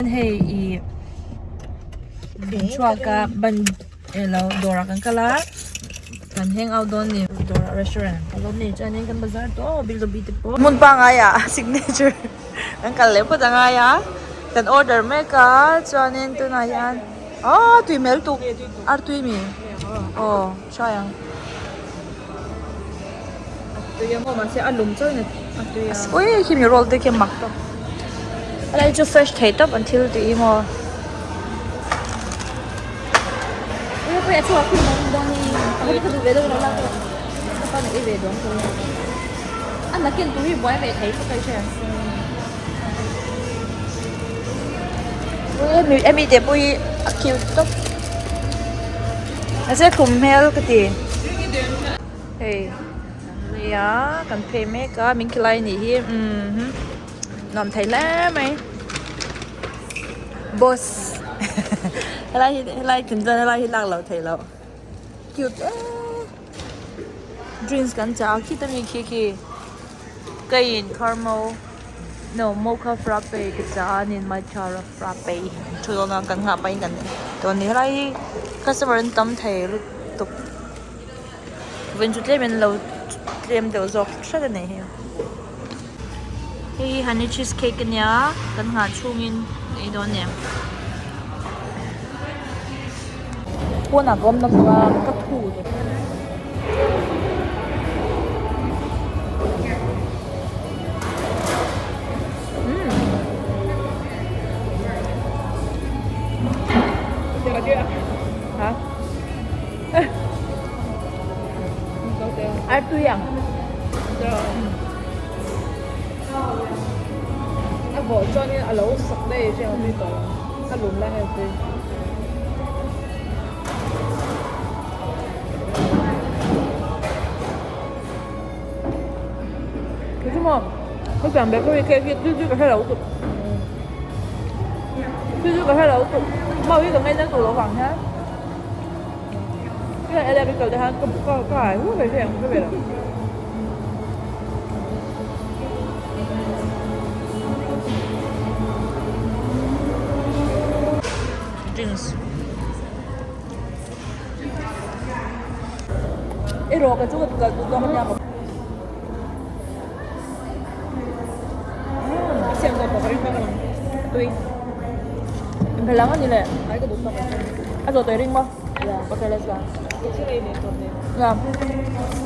Hei ih chhuak a ban elo dawrah kan kal a kan hang out dawn a ni dawrah restaurant an kal dawn a ni chuanin kan bazar tawh aw bill lobby te pawh hmun pangaiah signature kan kal leh phawt angai a kan order mek a chuanin tunah hian aw tui hmel tuk artui mi aw try ang. Ui khi mi roll te khi a mak tawp helai chu fresh thei tawp an thil tih hi maw hemi te pawh hi a cute tawp mahse thlum hmel ka ti. Hei nia kan phei mek a min khilai anih hi umm nuam thei hle mai boss helai hi helai thim chuan helai hi lak loh theih loh cute em drinks kan chah a khita mi khi khi ka in caramel no mocha frappe ka chah a nin matcha frappe thu dawn a kan nghah pahin kan tawh a ni helai hi customer an tam thei lutuk. Vawiin chu tlem in lo tlem deuh zawk hret a nih hi. Hei hi honey cheese cake a nia kan nghah chhungin ei dawn a ni. Pawnah ka awm na bawk a ka thu tawp. Artui ang. A vawh chuanin a lo sak daih che ang tui tawh lo. A lum lai hian tui. Kei chu maw hetiang bakery cake hi tui tui ka hre lo lutuk. Tui tui ka hre lo lutuk. Mau hi ka ngaina tur lo vang hian. Drinks I rawh ka chu ka duh zawk ania ka Siam zawk ka ring bak ang tui. Inphelang ani le. Ai ka duh tak. A zawh tui ring maw? Yeah. Okay let's go. Thil ei nei tawh nen. Yeah.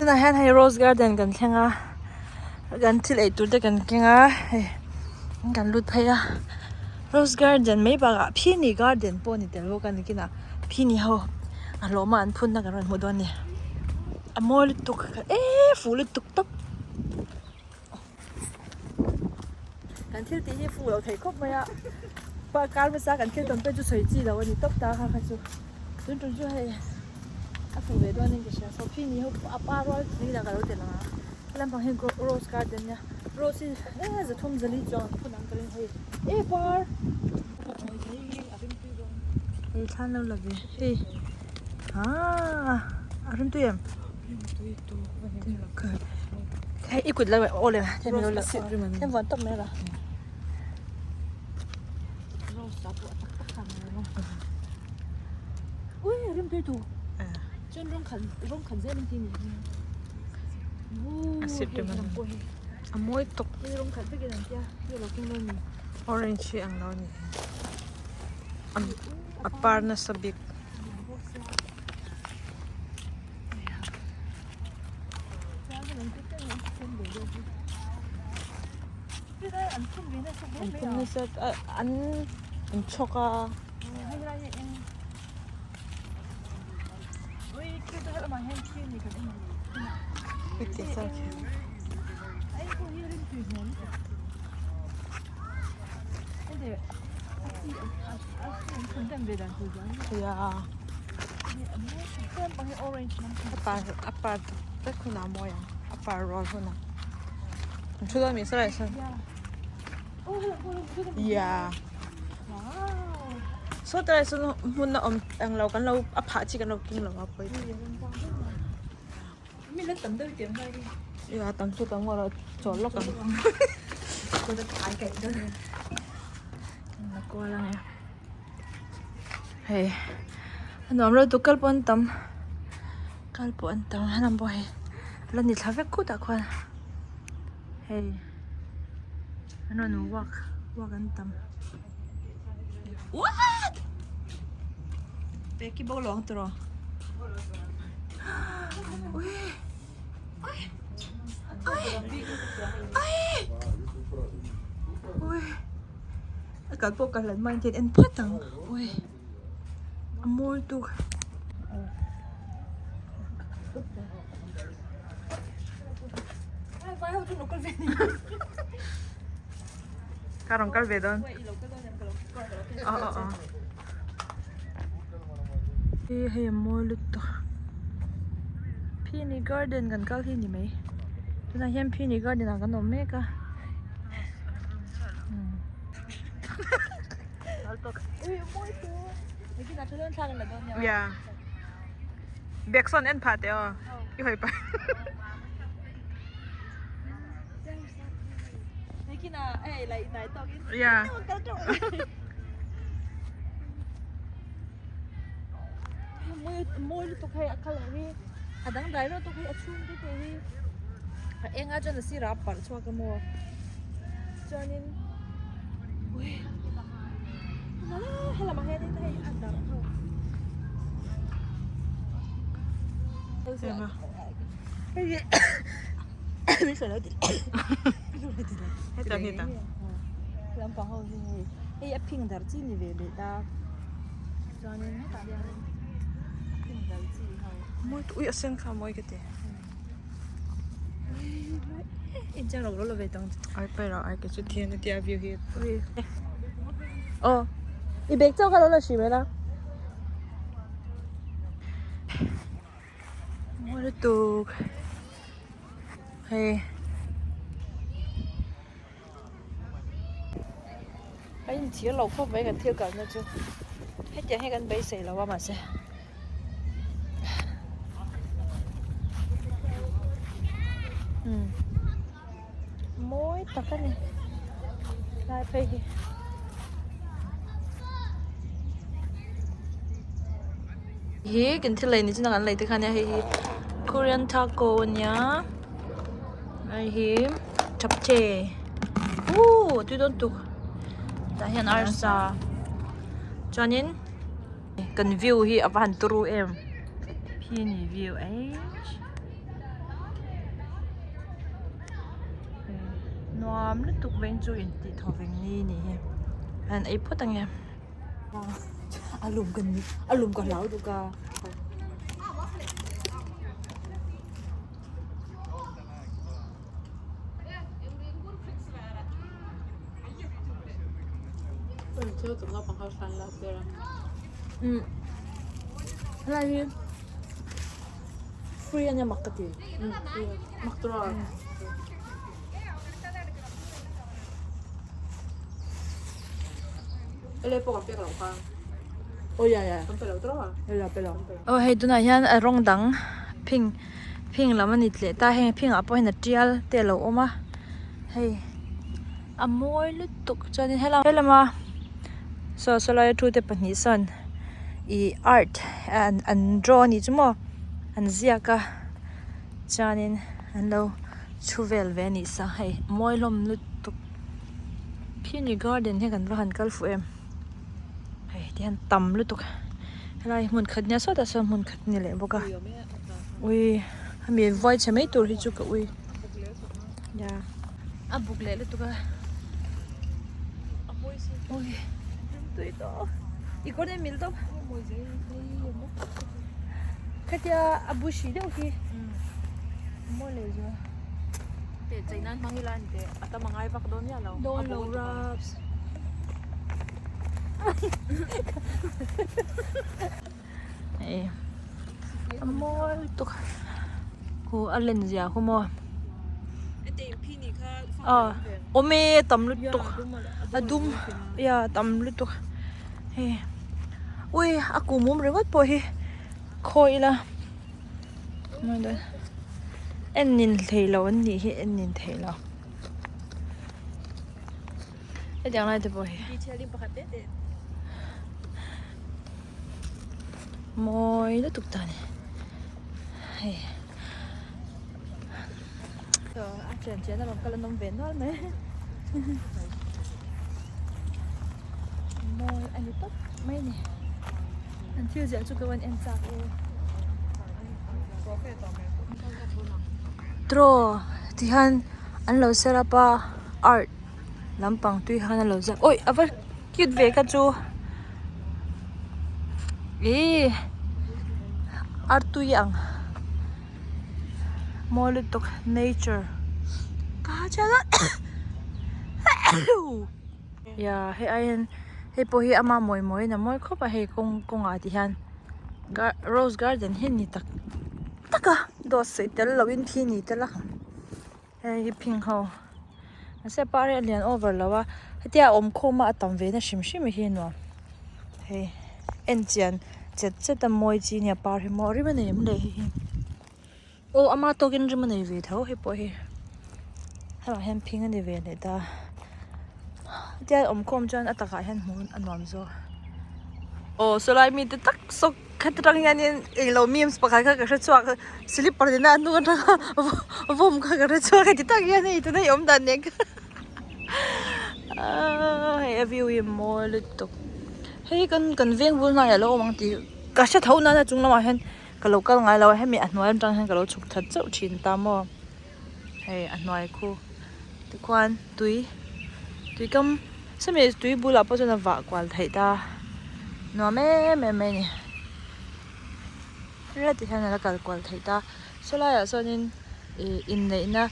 Tunah hian hei rose garden kan thleng a kan thil ei tur te kan keng a hei kan lut phei a rose garden mai bakah phini garden pawh a ni tel bawk a nikinah phini ho a hlawm a an phun na kan rawn hmuh dawn a ni a mawi lutuk eee fuh lutuk tawp. Kan thil tih hi fuh lo thei khawp mai a, pa kar hmasa kan thil tawn pawh chu sawi chi lo a ni tawp ta kha kha chu tun tum chu hei a fuh ve dawn in ka hria sawphi ni ho a pa rual ni lah ka lo tel ang a lampang hi rose garden nia rose hi e zathum zali chuang an phun ang ka ring hei e par hei thlan lo la ve hei aa a rim tui em. Hei i kut lo aw le them lo la them vawn tawp mai la ui rim tui tu chuan rawng khan rawng khan zel an ti ni a sip te man a mawi tawp rawng khat vekin an tia hei lo keng lo ni orange hi ang lo ni a par nasa bik. An phun nasa an inchhawk a. A par vek hunah a mawi ang a par rual hunah an thu dawn mi saw sawn yeah saw tilai sawn hmun a awm englo kan lo a phah chi kan lo keng lo a pawi tam chu tam ngawt a chawl lawk ang. kual ang e hei a nuam reuh tuk kal pawh an tam kal pawh an tam helam pawh hei a la ni thla vek khutah khuan hei an rawn walk walk an tam what peki bo lo ang tawh ui a kal pawh ka hlat hmain hian en phawt ang ui a mawi tuk. Ka rawn kal ve dawn. Aw aw aw. Hei a mawi lutuk Phini garden kan kal hi ni mai tunah hian Phini garden ah kan awm mek a Yeah bag sawn en phah teh aw i hawi pah Yeah. Mawi lutuk hei a colour hi a dangdai lutuk hei a chhung te te hi a eng a chuan a sirah a parh chhuak a maw chuanin ui helamah hianin hei a darh ho Hetah hetah. Lampang ho hi hei hei a phing dar chi ni ve leh ta chuanin hetah hianin a phing dar chi ho. Mawi ui a sen kha mawi ka ti. Inchang ro lo ve tang. Ai pai ra ai ke chu thian a tia view hi. Ui. Oh. I bag chauh kha lo la hri mai la. Mawi lutuk hei a inchhir lo khawp mai kan thil kalna chu hetiang hi kan beisei lo a mahse umm mawi tak a ni tlai phei hi. Hi kan thil lei ni chin a kan lei te kha nia hei hi korean taco ania hei hi chapchae ooh tui dawn tuk tah hian arsa chuanin kan view hi a va han turu em phini view eish nuam lutuk veng chu intih thaw veng ni ni hi han ei phawt ange. A lum ka a lum ka hlau tuk a. Um helai hi free ania mak ka ti. Aw hei tunah hian a rawng dang phing phing lam a ni tleh ta heng phing ah pawh hian a tial te a lo awm a hei a mawi lutuk chuanin helama helama saw saw laia thu te pahnih sawn ih art an draw a nih chu maw an ziak a chuanin an lo chhu vel ve a nih sa hei mawi hlawm lutuk. Phini garden hi kan va han kal fuh em hei ti hian tam lutuk helai hmun khat nia sawtah sawn hmun khat a ni leh bawk a ui hemi vuai chhe mai tur hi chu ka ui ya a buk leh lutuk a ui tui tawh i kawr nen mil tawp khatia a bushi deuh hi mawi leh zual. Teh chei nan hmang ila ni teh a tam a ngai vak dawn miah lo. Dawn lo raps. Hei a mawi lutuk khu a len zia khu maw. Aw awm e tam lutuk a dum ya tam lutuk hei ui a kum awm ringawt pawh hi khawi ila. En nin thei lo an nih hi en nin thei lo. Hetiang lai te pawh hi. Mawi lutuk ta a ni. Hei. A thian thian a rawn kal an awm ve nual mai. Mawi a ni tawp mai a ni. An thil ziah chu ka van en chak e. Draw ti hian an lo set up a art lampang tui khan a lo ziak awi a va cute ve ka chu ihh artui ang mawi lutuk nature ya hei ai hian hei pawh hi ama mawi mawi in a mawi khawp a hei kawng kawngah ti hian rose garden hi ni tak tak a dawt sawi tel loh in thi ni tel a hei hi phing ho mahse a par hi a lian over lo a hetia a awm khawm a a tam ve na hrim hrim hi a nuam hei en chian chet chet a mawi chi nia par hi maw rim a nei em le hei hi aw ama tawkin rim a nei ve tho hei pawh hi hetiang hian phing a ni ve leh ta hetia a awm khawm chuan a takah hian hmuh a nuam zawk aw sawlai mite tak sawk Khati tang hianin englo memes pakhat kha ka hre chhuak a slipper nena a hnung atanga vawm kha ka hre chhuak a ti tak hian hei tuna i awm dan nen khan aaa hei a view hi mawi lutuk hei kan kan veng bul hnaiah a lo awm ang tih ka hre tho nana chung lamah hian ka lo kal ngai lo a hemi a hnuai atang hian ka lo chhuk that chauh thin ta maw hei a hnuai khu tikhuan tui tui kam sawmi tui bulah pawh chuan a vah kual theih ta nuam em em mai a ni helai hian a la kal kual theih ta sawlai ah sawnin ih inneihna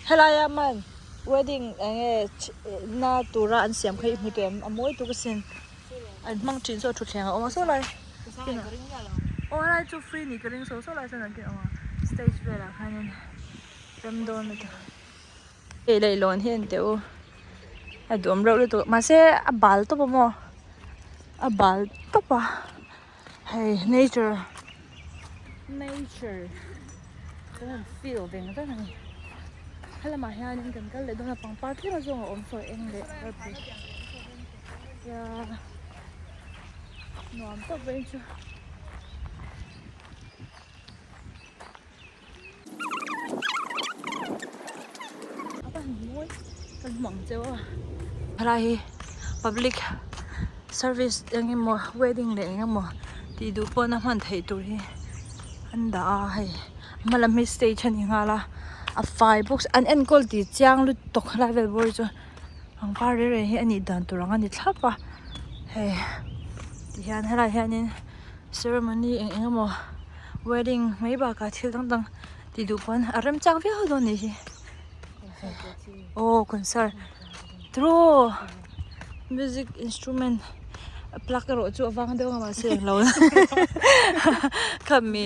helai ah man wedding eng nge na tura an siam kha i hmu tawh em a mawi tuk asin an hmang thin saw thutthleng a awm a sawlai aw helai chu free ni ka ring saw sawlai sawn an awm a stage velah khanin rem dawn lutuk hei leihlawn hi a ni teh u a duhawm reuh lutuk mahse a bal tawp a maw a bal tawp a hei nature nature kan han feel veng veng a ni helamah hianin kan kal leh dawn a pangpar tlem a zawng a awm sawi eng leh purple tia nuam tawp veng chu. Helai hi public service eng emaw wedding leh eng emaw tih duh pawh na hman theih tur hi an dah a hei a hma lam hi stage a ni nghal a a fai bawk an enkawl tih chiang lutuk helai vel bawr hi chu pangpar reng reng hi a nih dan tur ang a ni thlap a hei tihian helaiah hianin ceremony eng eng emaw wedding mai bakah thil dang dang tih duh pawn a remchang viau dawn anih hi aw concert true music instrument plug erawh chu a vang deuh a mahse englo khami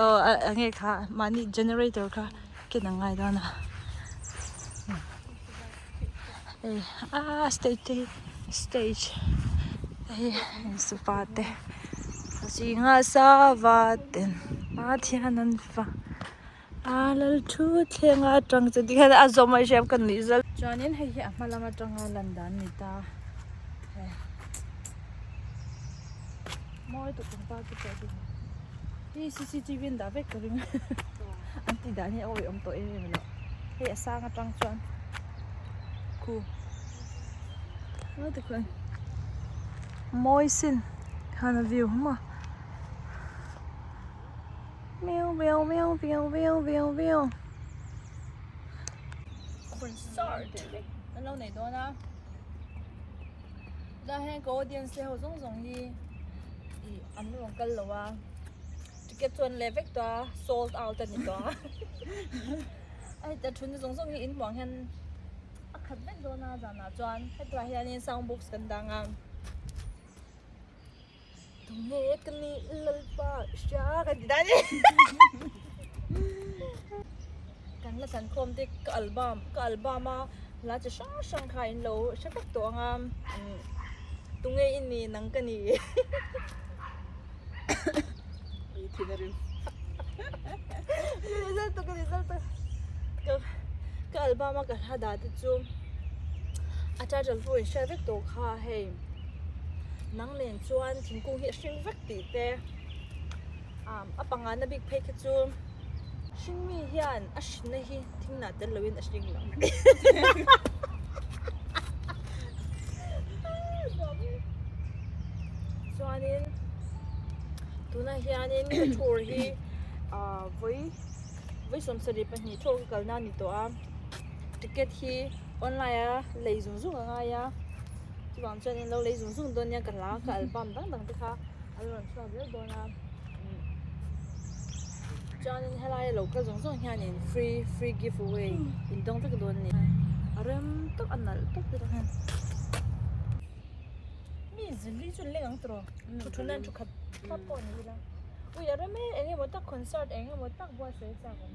aw eng nge kha mahni generator kha ken a ngai dawn a hei ah stage te hi stage hei sofa te zinga sava ten pathian an fa a lal thu thleng a atang chu tikhian a zawm a hriat ka nuih zal chuanin hei hi a hma lam atanga lan dan a ni ta hei mawi tuk pangpar te pawh hi hei cctv an dah vek ka ring an tih dan hi a awih awm tawh em em lo hei a sang atang chuan khu mawi tak mawi sin khan a view maw miau miau miau miau miau miau miau concert an lo nei dawn a. Tlai hian ka audience te ho zawng zawng hi ih an rawn kal lo a ticket chu an leh vek tawh a sold out a ni tawh a a heta thutna zawng zawng hi inhmuh ang hian a khat vek dawn a zanah chuan hetlaiah hianin sound box kan dang a tunge ka nih lalpa hria ka ti dan kan la tlan khawm te ka album ka album a hla chi hrang hrang kha in lo hre vek tawh ang a tunge i nih nang ka ni ka album a ka hla dah te chu. A title pawh in hriat vek tawh kha hei nang nen chuan thingkung hi a hring vek tih te a pangana bik phei khi chu hring mi hian a hrinna hi thinghnah tel loin a hring lo. Chuanin tunah hianin ka tour hi vawi vawi 72 thawk ka kalna a ni tawh a ticket hi online a lei zung zung a ngai a chuvang chuan in lo lei zung zung dawn nia ka hla ka album dang dang te kha a rawn chhuak zel dawn a chuanin helai a lo kal zawng zawng hianin free free give away in dawng vek dawn a ni a rem tak a nalh tak te hian mi zili chu an leng ang tawh thu thu nan thu khat thlap pawh ni ila ui a rem e eng emaw tak concert eng emaw tak buatsaih a chak awm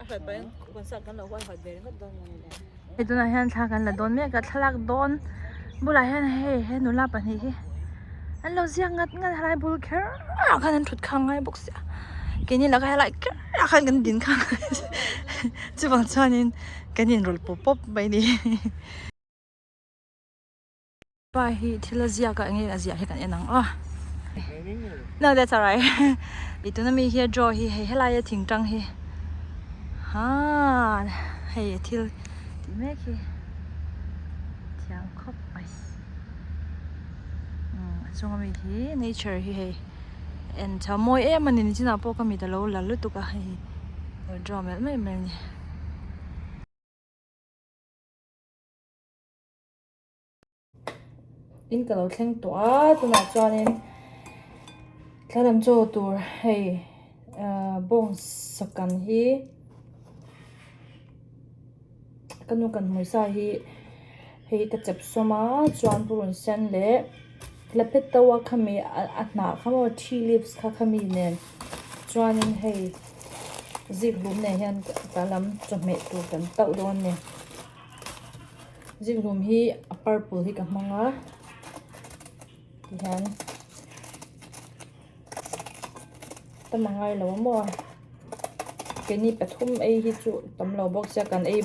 a hrat pahin concert kan lo huaihawt ve ringawt dawn maw ni le. Hei tunah hian thla kan la dawn mek a thlalak dawn bulah hian hei he nula pahnih hi an lo ziak ngat ngat a helai bul kher ah khan an thut khang ngai bawk sia keini lakah helai kher ah khan kan din khang chuvang chuanin kan inrawlh pawp pawp mai a ni. Pa hi thil a ziak a enge a ziah hi kan en ang aw no that's alright i tuna mi hi a draw hi hei helai a thing tang hi haa hei a thil tih mek hi thiam khawp mai umm a chunga mi hi nature hi hei en tha mawi em a ni nichinah pawh ka mit alo la lutuk a hei lo draw melh melh mai a ni. In ka lo thleng tawh a tunah chuanin thlalam chaw tur hei ahh bawng sakan hi ka nu kan hmui sa hi hei ka chep sawm a chuan purun sen leh lapet to a khami a hnah kha maw tea leaves kha khami nen chuanin hei zik hlum nen hian ka lam chawhmeh tur kan tauh dawn a ni. Zikhlum hi a purple hi ka hmang a tihian tam a ngai lo a maw keini pathum ei hi chu tam lo bawk sia kan ei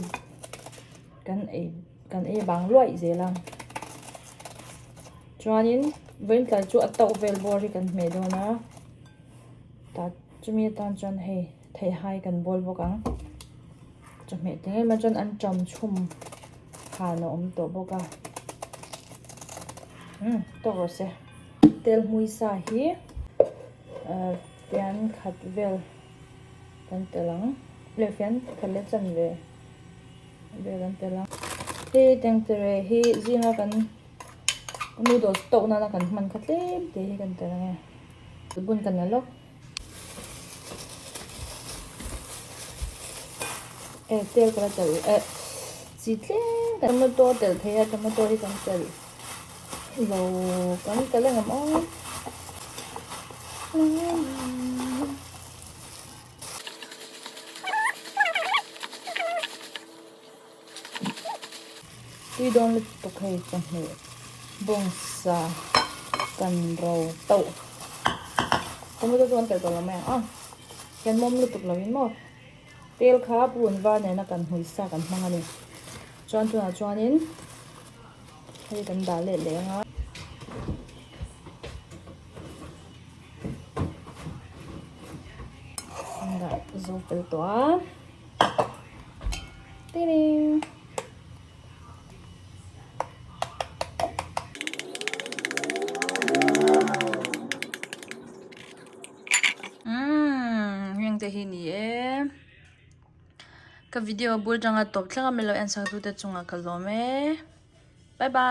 kan ei kan ei bang luaih zel a chuanin vawiin tlai chu a tauh vel bawr hi kan hmeh dawn a tah chumi atan chuan hei theihai kan bawl bawk ang. Chawhmeh te ngei mai chuan an ṭam chhum han a awm tawh bawk a umm tawk rawh se tel hmui sa hi ahh fian khat vel kan tel ang leh fian khat leh chanve vel kan tel ang hei tengtere hi zinga kan noodles tauh nana kan hman kha tlem te hi kan tel ang e bun kan la lawk. Eh tel ka la telh eh chi tlem kan tomato a telh thei a tomato hi kan telh lo kan telh engem aw tui dawn lutuk hei chawhmeh bawngsa kan ro tauh tomato chu kan telh tawh lo mai ang a hian mawm lutuk lo in maw tel kha purun var nena kan hmui sa kan hmang a ni chuan tunah chuanin hei kan dah leh leh ang a. Kan dah zo fel tawh a. Tiring. Umm heng te hi ni e ka video bul tanga tawp thleng a milo en sak tu te chungah ka lawm e bye bye.